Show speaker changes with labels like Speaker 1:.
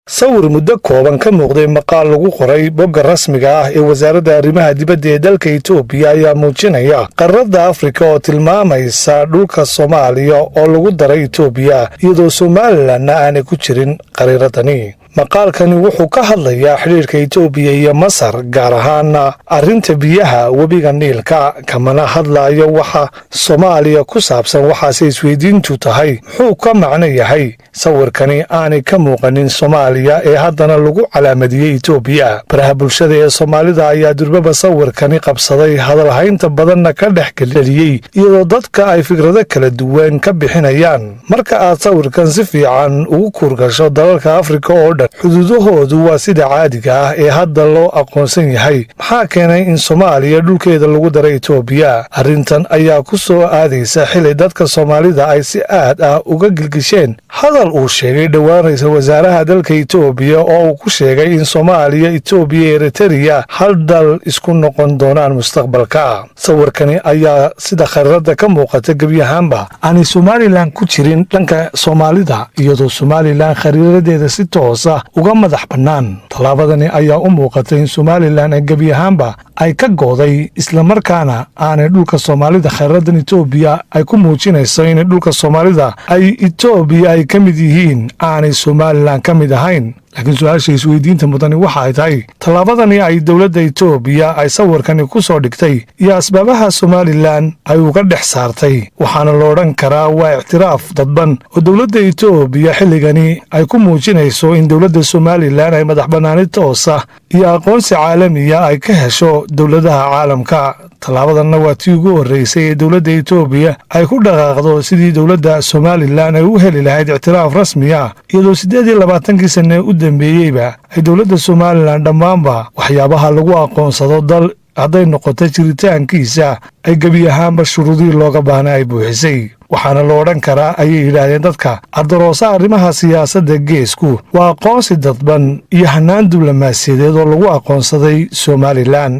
Speaker 1: Sawir muddo kooban ka muuqday maqaal lagu qoray bogga rasmiga ah ee Wasaaradda Arrimaha Dibadda ee dalka Itoobiya ayaa muujinaya qaarada Afrika oo tilmaamaysa dhulka Soomaaliya oo lagu daray Itoobiya, iyadoo Somalilanna aanay ku jirin qariiradani. Maqaalkani wuxuu ka hadlayaa xidhiirka Itoobiya iyo Masar, gaar ahaana arrinta biyaha webiga Niilka, kamana hadlayo waxa Soomaaliya ku saabsan. Waxaase isweydiintu tahay, muxuu ka macno yahay sawirkani aanay ka muuqanin Soomaaliya ee haddana lagu calaamadiyey Itoobiya? Baraha bulshada ee Soomaalida ayaa durbaba sawirkani qabsaday, hadalhaynta badanna ka dhex geliyey, iyadoo dadka ay fikrado kala duwan ka bixinayaan. Marka aad sawirkan si fiican ugu kuurgasho, dalalka Afrika oo dhan xuduudahoodu waa sida caadiga ah ee hadda loo aqoonsan yahay. Maxaa keenay in Soomaaliya dhulkeeda lagu daray Itoobiya? Arrintan ayaa ku soo aadaysa xili dadka Soomaalida ay si aad ah uga gilgisheen hadal uu sheegay dhowaan ra-iisul wasaaraha dalka Itoobiya, oo uu ku sheegay in Soomaaliya, Itoobiya, Eritrea hal dal isku noqon doonaan mustaqbalka. Sawirkani ayaa sida khariirada ka muuqata gebi ahaanba aanay Somalilan ku jirin dhanka Soomaalida, iyadoo Somalilan khariiradeeda si toosa uga madax bannaan. Tallaabadani ayaa u muuqatay in Somalilan ay gebi ahaanba ay ka gooday, islamarkaana aanay dhulka Soomaalida khariiradan Itoobiya ay ku muujinayso inay dhulka Soomaalida ay Itoobiya ay ka mid yihiin, aanay Somalilan ka mid ahayn. Laakiin su-aasha isweydiinta mudani waxa ay tahay tallaabadani ay dowladda Itoobiya ay sawirkani ku soo dhigtay iyo asbaabaha Somalilan ay uga dhex saartay. Waxaana lo odhan karaa waa ictiraaf dadban oo dowladda Itoobiya xilligani ay ku muujinayso in dowladda Somalilan ay madax bannaani toosa iyo aqoonsi caalamiya ay ka hesho dowladaha caalamka. Tallaabadanna waa tii ugu horreysay ee dowladda Itoobiya ay ku dhaqaaqdo sidii dowladda Somalilan ay u heli lahayd ictiraaf rasmi ah, iyadoo 28-kii sanne u dambeeyeyba ay dowladda Somalilan dhammaanba waxyaabaha lagu aqoonsado dal, hadday noqoto jiritaankiisa, ay gebi ahaanba shuruudihii looga baahna ay buuxisay. Waxaana lo odhan karaa, ayay yidhaahdeen dadka ardaroosa arrimaha siyaasadda geesku, waa aqoonsi dadban iyo hannaan diblomaasiyadeed oo lagu aqoonsaday Somalilan.